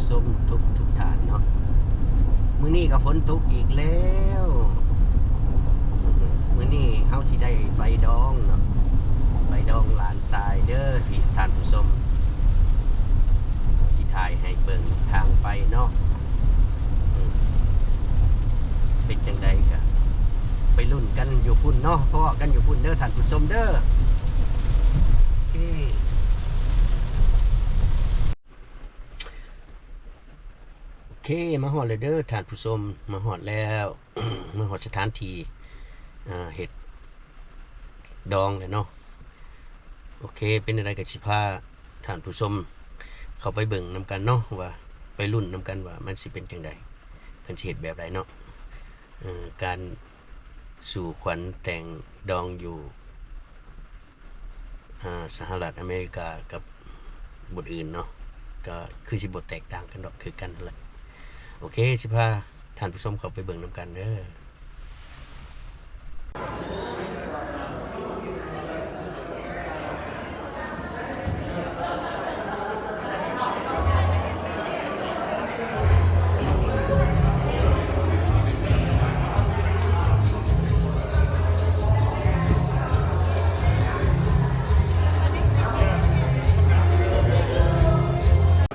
ຊົມທຸກໆທ່ານເນາະ, ມື້ນີ້ກໍຝົນຕົກອີກແລ້ວ. ມື້ນີ້ເຮົາຊິໄດ້ໄປດອງເນາະ, ໄປດອງຫຼານຊາຍເດີທ່ານຜູ້ຊົມ. ເຮົາຊິຖ່າຍໃຫ້ເບິ່ງທາງໄປເນາະ. ເປັນຈັ່ງໃດກໍໄປລຸ້ນກັນຢູ່ພຸ້ນເນາະ, ພໍ້ກັນຢູ່ພຸ້ນເດີທ່ານຜູ້ຊົມເດີ. ໂອເຄ ໂອເຄ ມາຮອດແລ້ວເດີທ່ານຜູ້ຊົມ, ມາຮອດແລ້ວ ມາຮອດສະຖານທີ່ ເຮັດດອງແລ້ວເນາະ. ໂອເຄ ເປັນຈັ່ງໃດກໍຊິພາທ່ານຜູ້ຊົມເຂົ້າໄປເບິ່ງນຳກັນເນາະ, ວ່າໄປລຸ້ນນຳກັນວ່າມັນຊິເປັນຈັ່ງໃດ, ເພິ່ນຊິເຮັດແບບໃດເນາະ. ເອີ ການສູ່ຂວັນແຕ່ງດອງຢູ່ ອາ ສະຫະລັດອາເມລິກາກັບບ່ອນອື່ນເນາະ, ກໍຄືຊິບໍ່ແຕກຕ່າງກັນດອກ, ຄືກັນຫັ້ນແຫຼະ. ໂອເຄ ຊິພາທ່ານຜູ້ຊົມເຂົ້າໄປເບິ່ງນຳກັນເດີ.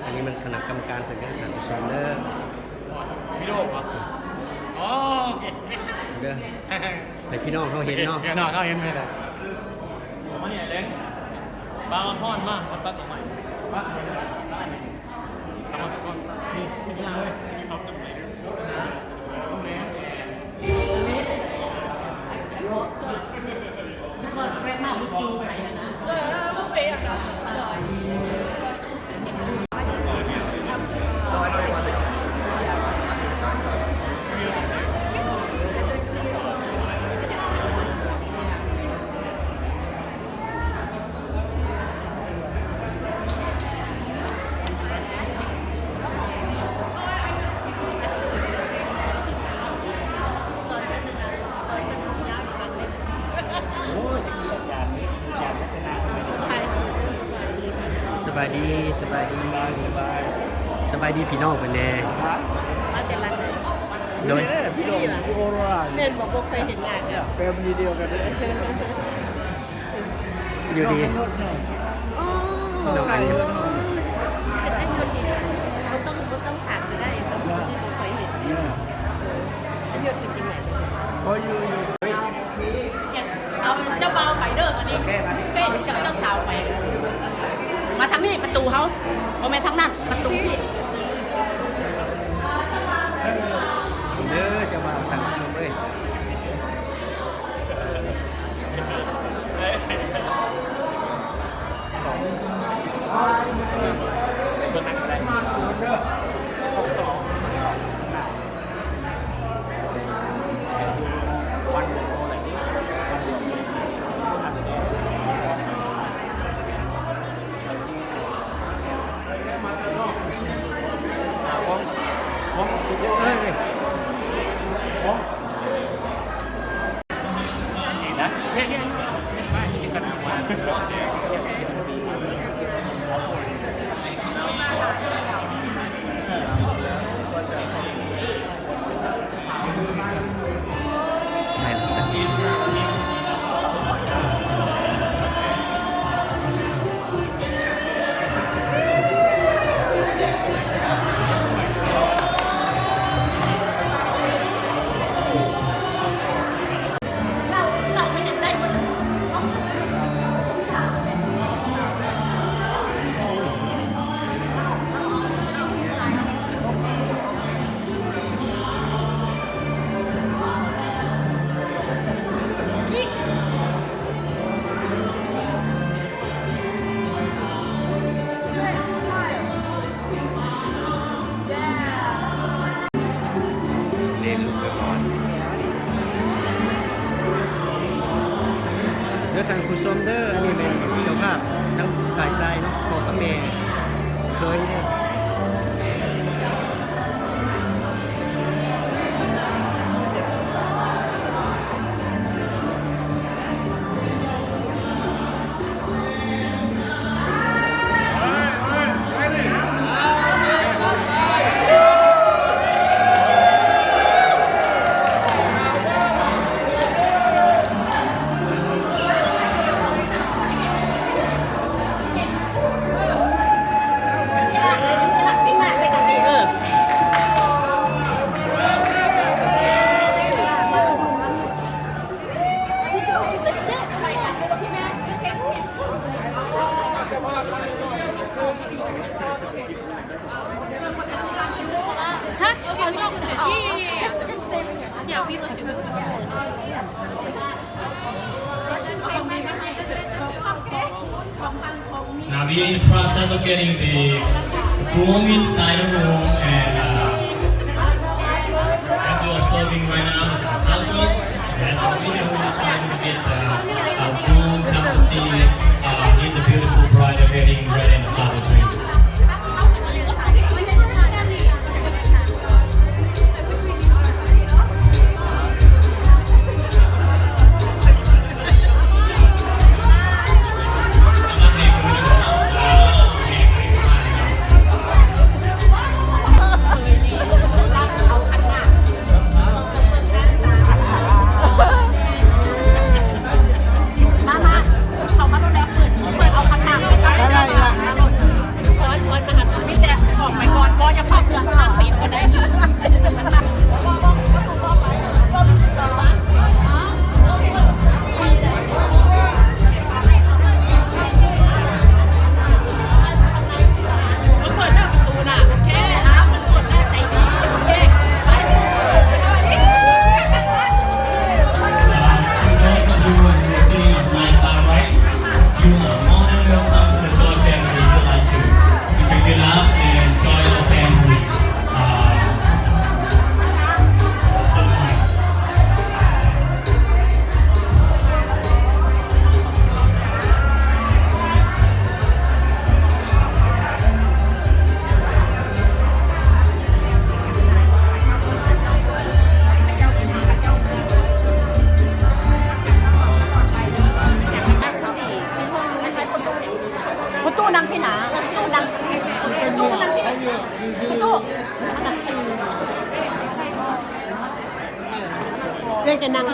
ອັນນີ້ມັນຄະນະກຳມະການເພິ່ນເດີທ່ານຜູ້ຊົມເດີ. ວິດີໂອບໍ່? ອໍ ໂອເຄ ເດີ ໃຫ້ພີ່ນ້ອງເຮົາເຫັນເນາະ, ພີ່ນ້ອງເຮົາເຫັນແມ່ນແຫຼະ. ມານີ້ແຫຼງ ປາມາພອນມາ ມາຕັດດອກໄມ້ ປະ ເອົາມາກ່ອນ ນີ້ ນີ້ ເອົາມາ ສະບາຍດີ ສະບາຍດີ ສະບາຍດີພີ່ນ້ອງເພິ່ນແດ່. ມາແຕ່ຫຼັງໃດ? ໂດຍ ພີ່ນ້ອງຢູ່ໂອໂຣຣາ ແມ່ນບໍ່? ບໍ່ເຄີຍເຫັນໜ້າກັນ ແຟມິລີດຽວກັນເດ້. ຢູ່ດີ ນ້ອງອັນຍາ ເຫັນອັນຍານີ້ ບໍ່ຕ້ອງ ບໍ່ຕ້ອງຖາມກໍໄດ້ ເພາະວ່າບໍ່ຄ່ອຍເຫັນ. ເອີ ອັນຍາເປັນຈັ່ງໃດ? ພໍຢູ່ຢູ່ ເອົາເຈົ້າບ່າວໄປເດີ ບາດນີ້ເປ້ເຈົ້າ ເຈົ້າສາວໄປ. ມາທາງນີ້ປະຕູເຮົາ ບໍ່ແມ່ນທາງນັ້ນ ປະຕູພີ້. ເດີ ເຈົ້າບ່າວທ່ານຜູ້ຊົມເອີຍ. ເດີທ່ານຜູ້ຊົມເດີ ອັນນີ້ແມ່ນເຈົ້າພາບທັງຝ່າຍຊາຍເນາະ ພໍ່ກັບແມ່ເຂີຍເດີ. Huh? Oh, listen to, yeah, yeah, yeah, yeah. Just, just stay. Yeah, we listen. Now we are in the process of getting the, the groom inside the room, and, uh, as you're observing right now, is the culture. As we know, we're trying to get the, uh, groom come to see, uh, his beautiful bride getting ready in the flower tree. ພໍ່ຕູ້ນັ່ງພີ້ນະ ພໍ່ຕູ້ນັ່ງ ພໍ່ຕູ້ນັ່ງພີ້ ພໍ່ຕູ້ ເອື້ອຍຈະນັ່ງ.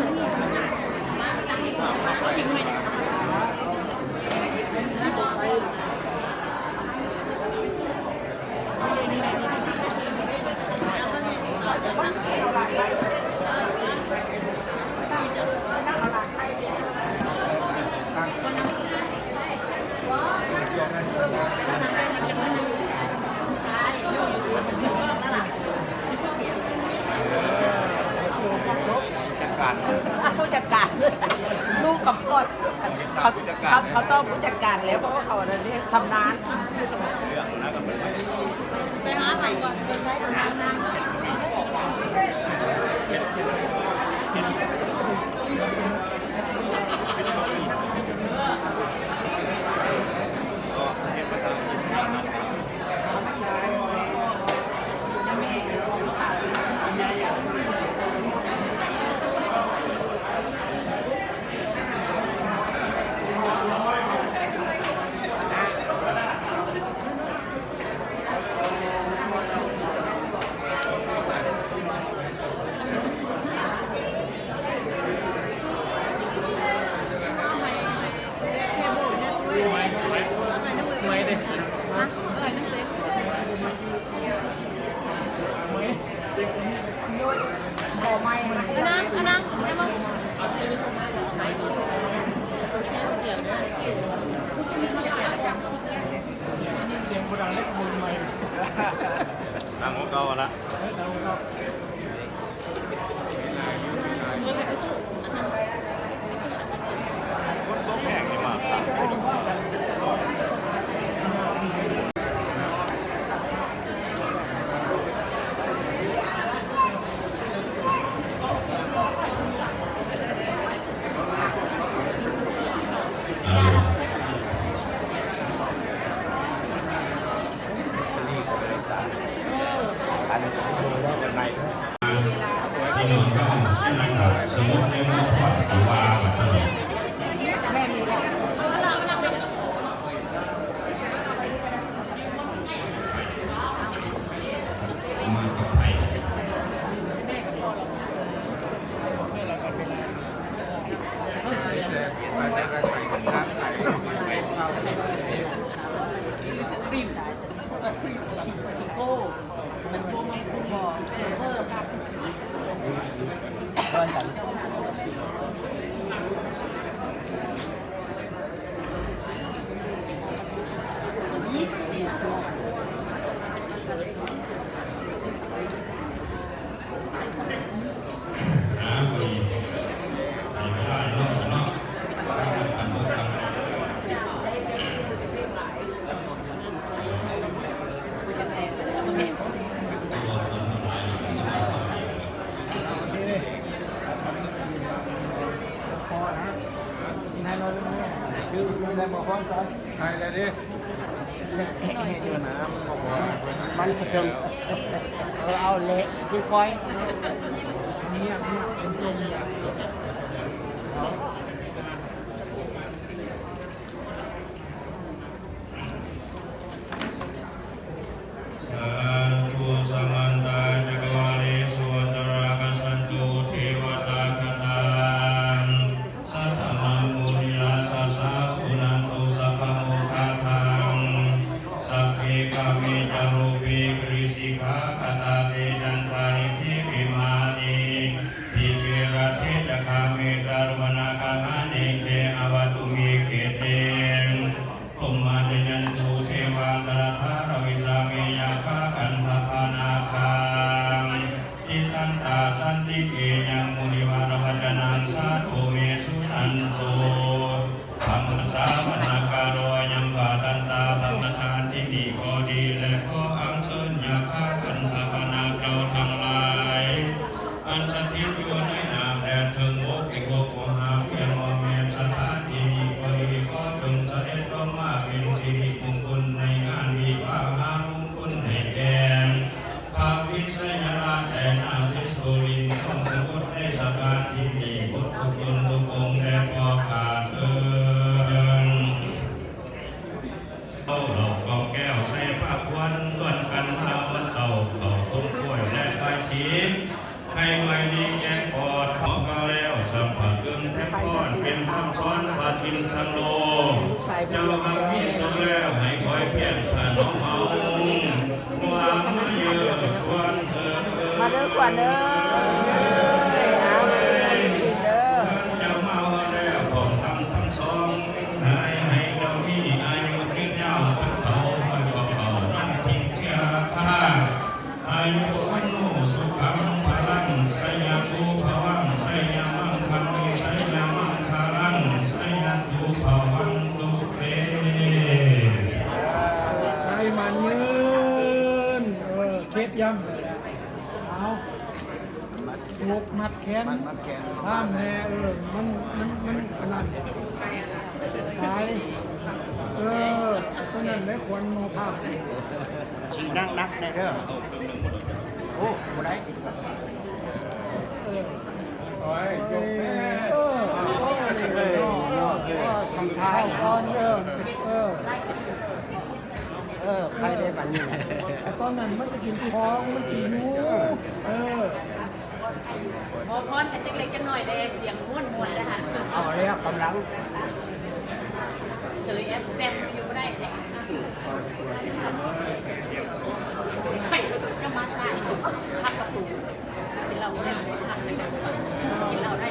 ຈັດການ ຜູ້ຈັດການ ລູກກັບພໍ່ ເຂົາ ເຂົາຕ້ອງຜູ້ຈັດການແລ້ວ ເພາະວ່າເຂົານັ້ນນີ້ຊຳນານ. ນັ່ງຫົວເກົ່າຫັ້ນລະ. ໄດ້ແລ້ວເດ້ ມັນກະເຖິງ ເອີ ເອົາແຫຼະ ຄືປ່ອຍ Sadhu samantā cakkavāḷesu atrāgacchantu devatā saddhammaṃ munirājassa suṇantu saggamokkhadaṃ. Sagge kāme ca rūpe girisikharataṭe cantalikkhe vimāne dīpe raṭṭhe ca gāme taruvanagahane gehavatthumhi khette bhummā cāyantu devā jalathalavisame yakkhagandhabbanāgā tiṭṭhantā santike yaṃ munivaravacanaṃ sādhavo me suṇantu. Dhammassavanakālo ayambhadantā. ສະຖານທີ່ນີ້ກໍດີ ແລະ ຂໍອັນເຊີນ ຍັກຂະກັນທະກະນາເຈົ້າທັງຫຼາຍ ອັນສະຖິດຢູ່ໃນນ້ຳ ແລະ ເທິງບົກ ທີ່ພວກເຮົາຫາກພຽງອ້ອມແນມສະຖານທີ່ນີ້ກໍດີ ຂໍຈົ່ງສະເດັດລົງມາເປັນສິລິມຸງຄຸນໃນງານວິວາຫະມຸງຄຸນໃຫ້ແກ່ ພະວິໄຊຍະລາດ ແລະ ນາງວິໂສລິນ ຈົ່ງສະຫວັດໃນສະຖານທີ່ນີ້ ໝົດທຸກຄົນທຸກອົງ ແດ່ພໍ່ຂ້າເທີ້ນ. ເອົາເຫຼົ້າກອງແກ້ວໃສ່ພາຄວັນ ຊວນກັນມາວັນເຕົາ ເຂົ້າຕົ້ນກ້ວຍ ແລະ ບາຍສີ ໃຫ້ໄວດີແກງປອດ ເຮົາກໍແລ້ວ ສຳພະກຶມແທນພອນ ເປັນຄຳສອນພະອິນສັງໂລ ເຈົ້າຫາກມີໂຊກແລ້ວ ໃຫ້ຄອຍພຽນຖະໜອມເຮົາ ມາເດີຂວັນເອີຍ ເອົາມາເດີ ເຈົ້າມາຮອດແລ້ວ ພ້ອມທັງທັງສອງ ໃຫ້ ໃຫ້ເຈົ້າມີອາຍຸຍືນຍາວ ທັງເຖົ້າ ໃຫ້ພວກເຂົານຳທິງເທລະຄາ ອາຍຸ ວັນໂນ ສຸຂັງ ພະລັງ ໄຊຍະຄູ ພະວັງ ໄຊຍະມັງຄັງ ໄຊຍະມັງຄະລັງ ໄຊຍະຄູ ພະວັນຕຸເຕ ໃຊ້ໝັ້ນຍືນ ເອີ ເຄັດຢຳ ເອົາ ຜູກມັດແຂນ ມັດ ມັດແຂນ ຫ້າມແດ່ ເອີ ມັນ ມັນ ມັນອັນນັ້ນ ສາຍ ເອີ ຕົວນັ້ນແຫຼະຄວັນໝໍພາມ ຊີ້ໜັກໆແດ່ເດີ ໂອ້ ບໍ່ໄດ້ ເອີ ໂອ້ຍ ຈົບແທ້ ເອີ ເອີ ທຳທ່າ ເອີ ເອີ ເອີ ໄຄໄດ້ບັດນີ້ ຕອນນັ້ນມັນຈະກິນຂອງ ມັນຊິຢູ່ ເອີ ໝໍພອນກໍຈັກເລັກຈັກໜ້ອຍແດ່ ສຽງມ່ວນໆເດ້ຫັ້ນ ເອົາແລ້ວກຳລັງ ເສີຍແອບແຊບຢູ່ບໍ່ໄດ້ເດ້ ໃຜຈະມາສ້າງພັກປະຕູ ກິນເຫຼົ້າບໍ່ໄດ້ ກິນເຫຼົ້າໄດ້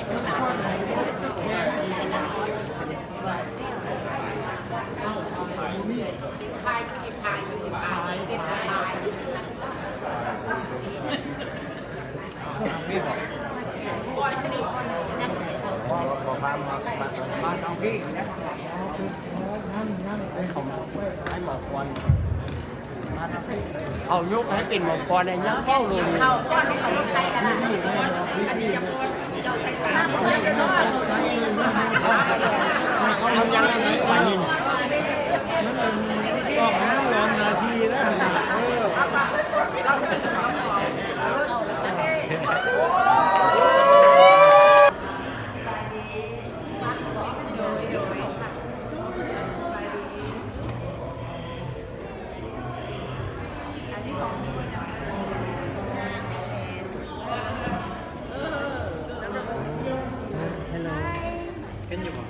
ເຂົາຍົກໃຫ້ເປັນໝໍກອນ ຍັງເວົ້າໂລດ ເຂົາກ່ອນ ເຂົາໃຄກັນນະ ມັນຍັງອັນນີ້ ມັນອອກມາຫຼອນໜ້າທີ່ນະ ເອີ ເຫັນຢູ່ບໍ່?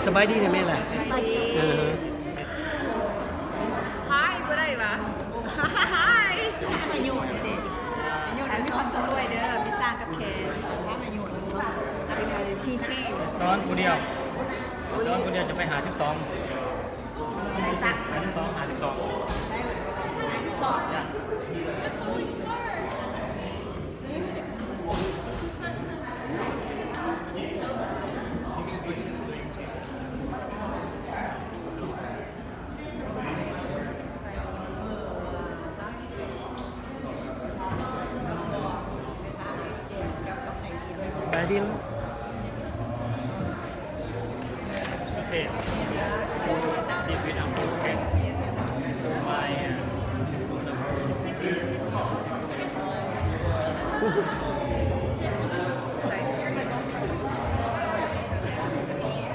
ສະບາຍດີເດ້ແມ່ຫຼ້າ. ເອີ Hi ບໍ່ໄດ້ຫວາ? Hi ປະໂຫຍດເດ້ ປະໂຫຍດ ອັນນີ້ຂອງສຳລວຍເດີ ມີສ້າງກັບແຂນ ປະໂຫຍດ ພີເຄ ສອນຜູ້ດຽວ ສອນຜູ້ດຽວຈະໄປຫ້າສິບສອງ ຫ້າສິບສອງ ຫ້າສິບສອງ ຫ້າສິບສອງ ສະບາຍດີ.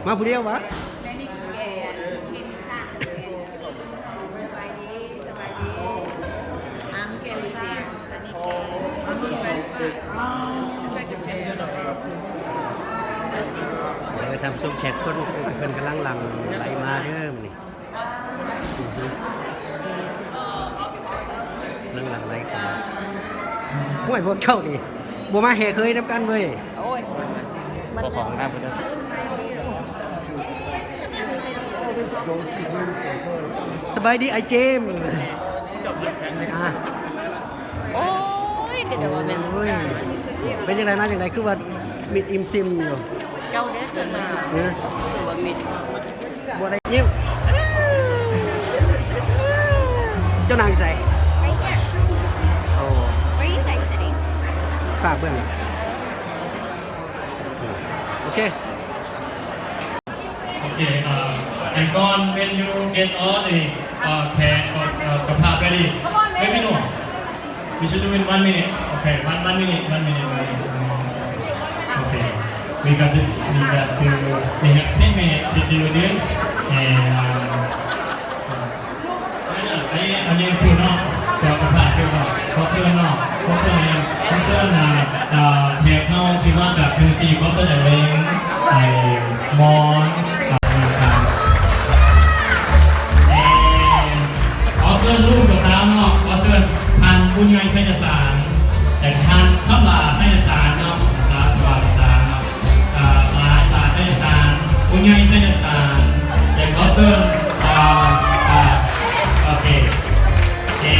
ມາຜູ້ດຽວຫວາ? ເອີ ທ່ານຜູ້ຊົມ ແຂກຄົນເພິ່ນກຳລັງຫຼັ່ງໄຫຼມາເດີມື້ນີ້. ນັ່ງຫຼັ່ງໄຫຼເຂົ້າມາ. ໂອ້ຍ ພວກເຈົ້ານີ້ບໍ່ມາແຫ່ເຂີຍນຳກັນເວີຍ. ໂອ້ຍ ເຈົ້າຂອງນຳເດີ. ສະບາຍດີອ້າຍເຈມ. ໂອ້ຍ ກໍເດີວ່າແມ່ນ ໂອ້ຍ ເປັນຈັ່ງໃດ ມາຈັ່ງໃດ ຄືວ່າມິດອີ່ມຊີມຢູ່? ເຈົ້າເດ້ ສ່ວນມາກ ເອີ ຄືວ່າມິດ ບໍ່ໄດ້ຍິ້ມ. ເຈົ້ານັ່ງຢູ່ໃສ? Right here. ໂອ້ Where are you guys sitting? ຝາກເບິ່ງ ໂອເຄ. Okay, uh, and Gon, when you get all the, uh, ແຂກ uh, ເຈົ້າພາບ ready, let me know. We should do in one minute. Okay, one, one minute, one minute, one minute. Okay, we got to, we got to, we have ten minutes to do this. And, um, uh, ອັນນີ້ ອັນນີ້ຄືເນາະ ເຈົ້າພາບຄືເນາະ ຂໍເຊີນເນາະ ຂໍເຊີນ ຂໍເຊີນ ອ່າ ແຂກເຮົາທີ່ມາຈາກເທັນເນຊີ ຂໍເຊີນອ້າຍເວງ ອ້າຍມອນ ອ້າຍສານ ແລະ ຂໍເຊີນລຸງກັບສາວເນາະ ຂໍເຊີນທ່ານບຸນໃຫຍ່ ໄຊຍະສານ ແລະ ທ່ານຄຳຫຼ້າ ໄຊຍະສານເນາະ ສາວຄຳຫຼ້າ ສານເນາະ. ອ່າ ຫຼານ ຫຼານໄຊຍະສານ ຜູ້ໃຫຍ່ໄຊຍະສານ ແລະ ຂໍເຊີນ ອ່າ ອ່າ ໂອເຄ ເອີ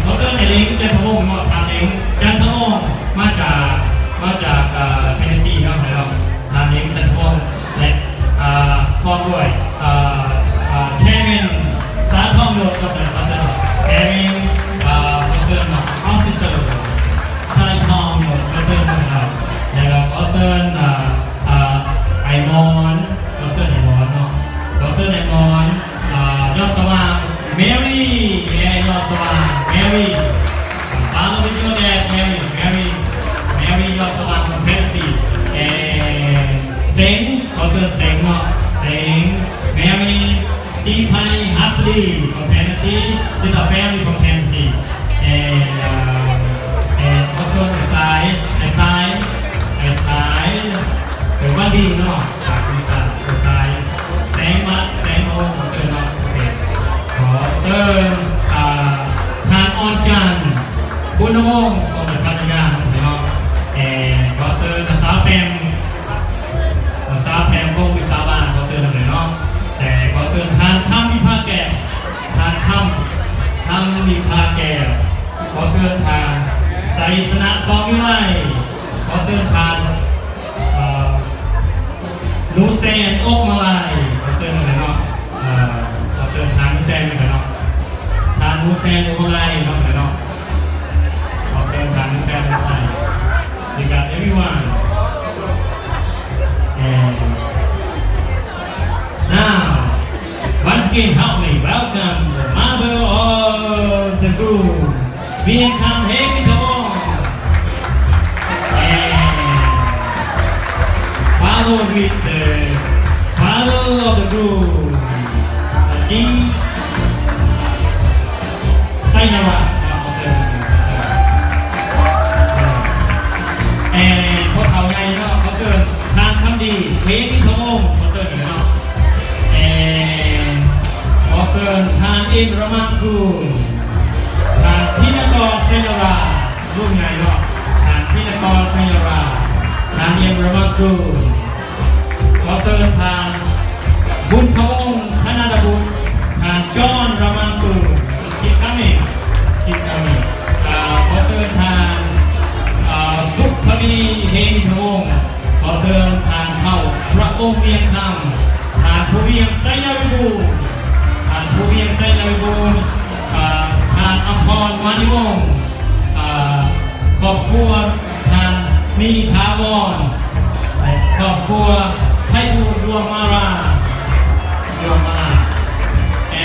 ຂໍເຊີນອ້າຍເລັງ ຈັນທະວົງເນາະ ທ່ານເລັງ ຈັນທະວົງ ມາຈາກ ມາຈາກ ເອີ ເທັນເນຊີເນາະ ແມ່ນບໍ່ ທ່ານເລັງ ຈັນທະວົງ ແລະ ອ່າ ພ້ອມດ້ວຍ ອ່າ ອ່າ ແຄເວັນ ສາທອງໂດດ ເນາະ ແມ່ນບໍ່ ເຊີນ ແຄເວັນ ອ່າ ຂໍເຊີນເນາະ ອອບຟິເຊີ ສາຍທອງໂດດ ຂໍເຊີນເນາະ ແລ້ວກໍຂໍເຊີນ ອ່າ ອ່າ ອ້າຍມອນ ຂໍເຊີນອ້າຍມອນເນາະ ຂໍເຊີນອ້າຍມອນ ອ່າ ຍອດສະຫວ່າງ ແມຣີ ເອີ ຍອດສະຫວ່າງ ແມຣີ Follow with your dad ແມຣີ ແມຣີ ແມຣີ ຍອດສະຫວ່າງ ເທັນເນຊີ ເອີ ເສັງ ຂໍເຊີນເສັງເນາະ ເສັງ ແມຣີ ສີໄພ ຫັດສະດີ from Tennessee. This is a family from Tennessee. And, uh, and ຂໍເຊີນອ້າຍຊາຍ ອ້າຍຊາຍ ອ້າຍຊາຍ ເອີ ວັນດີເນາະ ອ້າຍຊາຍ ອ້າຍຊາຍ ແສງມະ ແສງໂອ ຂໍເຊີນເນາະ ໂອເຄ ຂໍເຊີນ ອ່າ ທ່ານອ່ອນຈັນ ບຸນນະວົງ ຂອງພັດທະຍາເນາະ ເນາະ ແອ ຂໍເຊີນ ສາວແປມ ສາວແປມ ວົງວິສາວານ ຂໍເຊີນນຳເນາະ ແອ ຂໍເຊີນທ່ານ ຄຳວິພາແກ້ວ ທ່ານ ຄຳ ຄຳວິພາແກ້ວ ຂໍເຊີນທ່ານ ໄຊຊະນະ ສອງວິໄລ ຂໍເຊີນທ່ານ ເອີ ໜູແຊນ ອົກມາໄລ ຂໍເຊີນນຳເນາະ ເອີ ຂໍເຊີນທ່ານໜູແຊນນຳເນາະ ທ່ານໜູແຊນ ອົກມາໄລເນາະ ເນາະ ຂໍເຊີນທ່ານໜູແຊນ ອົກມາໄລ We got everyone. And now, once again, help me welcome the mother of the groom. ວຽງຄຳ ເຮງວິທະວົງ and followed with the father of the groom, ກີ ໄຊຍະວາດ ເນາະ ຂໍເຊີນ and ພໍ່ເຖົ້າໃຫຍ່ເນາະ ຂໍເຊີນ ທ່ານ ຄຳດີ ເຮງວິທະວົງ ຂໍເຊີນເນາະ and ຂໍເຊີນ ທ່ານ ອິນ ຣະມັງກຸນ ທ່ານ ທິນະກອນ ໄຊຍະລາດ ລຸງໃຫຍ່ເນາະ ທ່ານ ທິນະກອນ ໄຊຍະລາດ ທ່ານ ອິນ ຣະມັງກຸນ ຂໍເຊີນ ທ່ານ ບຸນທະວົງ ທະນາດາບຸດ ທ່ານ ຈອນ ຣະມັງກຸນ Keep coming, keep coming. ອ່າ ຂໍເຊີນທ່ານ ອ່າ ສຸກທະວີ ເຮງວິທະວົງ ຂໍເຊີນທ່ານເຖົ້າ ພະອົງວຽງຄຳ ທ່ານ ພູວຽງ ໄຊຍະວິບູນ ທ່ານ ພູວຽງ ໄຊຍະວິບູນ ອ່າ ທ່ານ ອຳພອນ ມະນີວົງ ອ່າ ຄອບຄົວທ່ານ ມີຖາວອນ ແລະ ຄອບຄົວ ໄພບູນ ດວງມາລາ ດວງມາລາ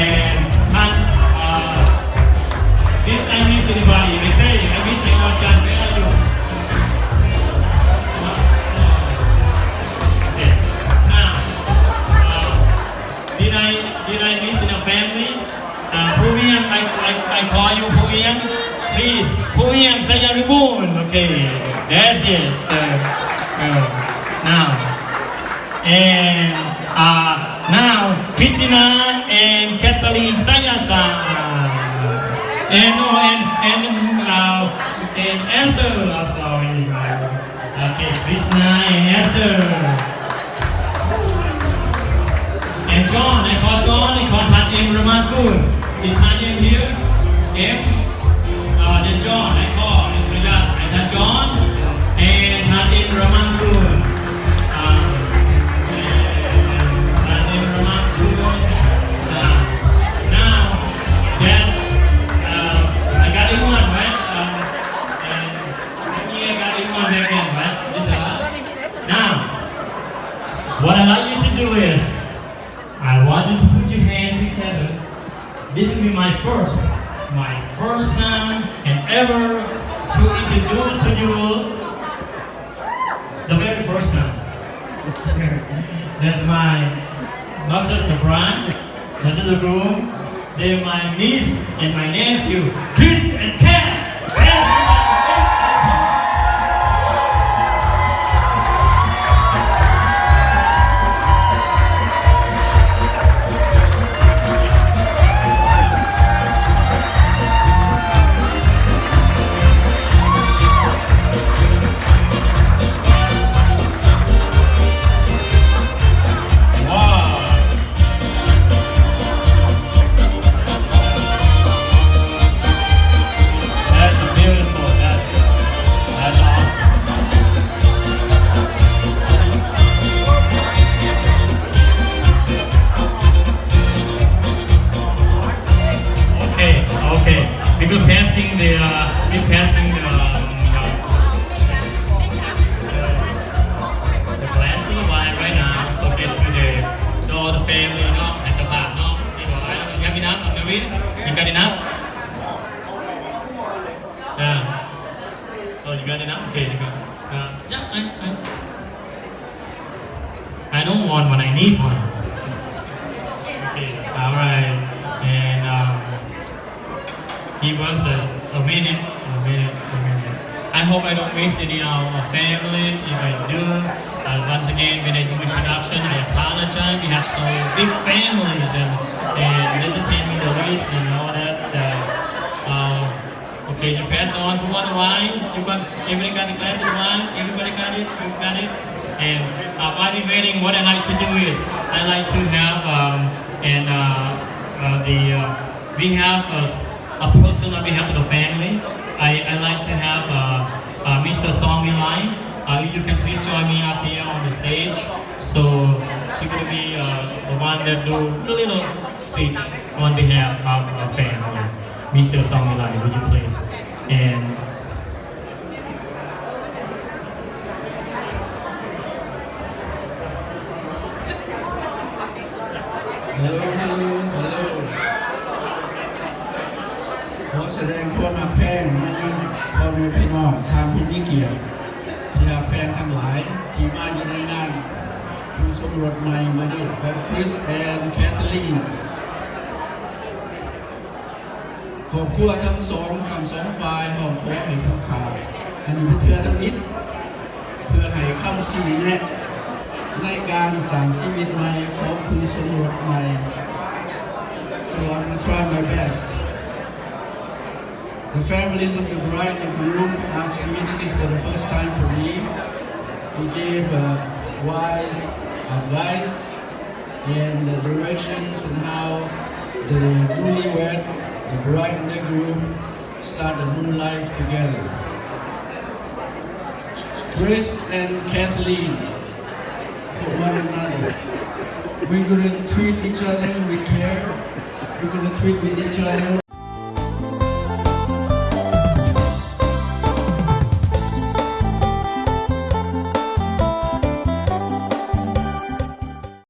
and ທ່ານ ອ່າ Did I miss anybody? I say, I miss ອາຈານ Where are you? Okay. Now, Family, uh, ພູວຽງ, I, I, I call you ພູວຽງ, please, ພູວຽງ ໄຊຍະວິບູນ. Okay, that's it. Uh, uh, now, and, uh, now, Christina and Kathleen ໄຊຍະສານ, and, oh, and, and, uh, and Esther, I'm sorry. Okay, Krishna and Esther. And John, I call John, I call Tan Im Raman Kun. Is Tan Im here? Im? Uh, then John, I call, I call John and Tan Im Raman Kun. Uh, Tan Im Raman Kun. Uh, now, that, uh, I got him one, right? Uh, and Now, what I like you to do is, I want you to put your hands together. This will be my first, my first time and ever to introduce to you the very first time. That's my, not just the bride, not just the groom, They're my niece and my nephew, Chris and Kat. That's beautiful. That, that's awesome. Okay, okay. We could passing the, uh, we passing the, um, uh, the glass of the wine right now. So get to the, to all the family, ເນາະ ໃຫ້ເຈົ້າພາບເນາະ. You have enough, Marvin? You got enough? Uh, oh, you got enough? Okay, you got, uh, yeah, I, I, I don't want one, I need one. Okay, all right. And, um, give us a, a minute, a minute, a minute. I hope I don't miss any of our families. If I do, uh, once again, when I do introduction, I apologize. We have so big families and, and visiting Middle East and all that. Uh, uh, Okay, you pass on. Who want the wine? You got, everybody got the glass of wine? Everybody got it? You got it? And, uh, while we waiting, what I like to do is, I like to have, um, and, uh, uh, the, uh, we have a, a person on behalf of the family. I, I like to have, uh, uh, Mister Song Milai. Uh, if you can please join me up here on the stage. So, she's gonna be, uh, the one that do a little speech on behalf of the family. Mister Song Milai, would you please? And Hello, hello, hello. ຂໍສະແດງຄວາມຮັກແພງມາຍັງພໍ່ແມ່ພີ່ນ້ອງທ່ານຜູ້ມີກຽດທີ່ຮັກແພງທັງຫຼາຍ ທີ່ມາຢູ່ໃນງານຄູ່ສົມລົດໃໝ່ມື້ນີ້ຂອງ Chris and Kathleen. ຄອບຄົວທັງສອງຂ້າງສອງຝ່າຍຮ້ອງຂໍໃຫ້ຜູ້ຂ້າ ອັນນີ້ເປັນເທື່ອທຳອິດ ເພື່ອໃຫ້ຄຳຊີ້ແນະໃນການສ້າງຊີວິດໃໝ່ຂອງຄູ່ສົມລົດໃໝ່. So I'm gonna try my best. The families of the bride and groom asked me, this is for the first time for me, to give, uh, wise advice and the directions on how the newlywed, the bride and the groom, start a new life together. Chris and Kathleen, for one another. We're gonna treat each other with care. We're gonna treat with each other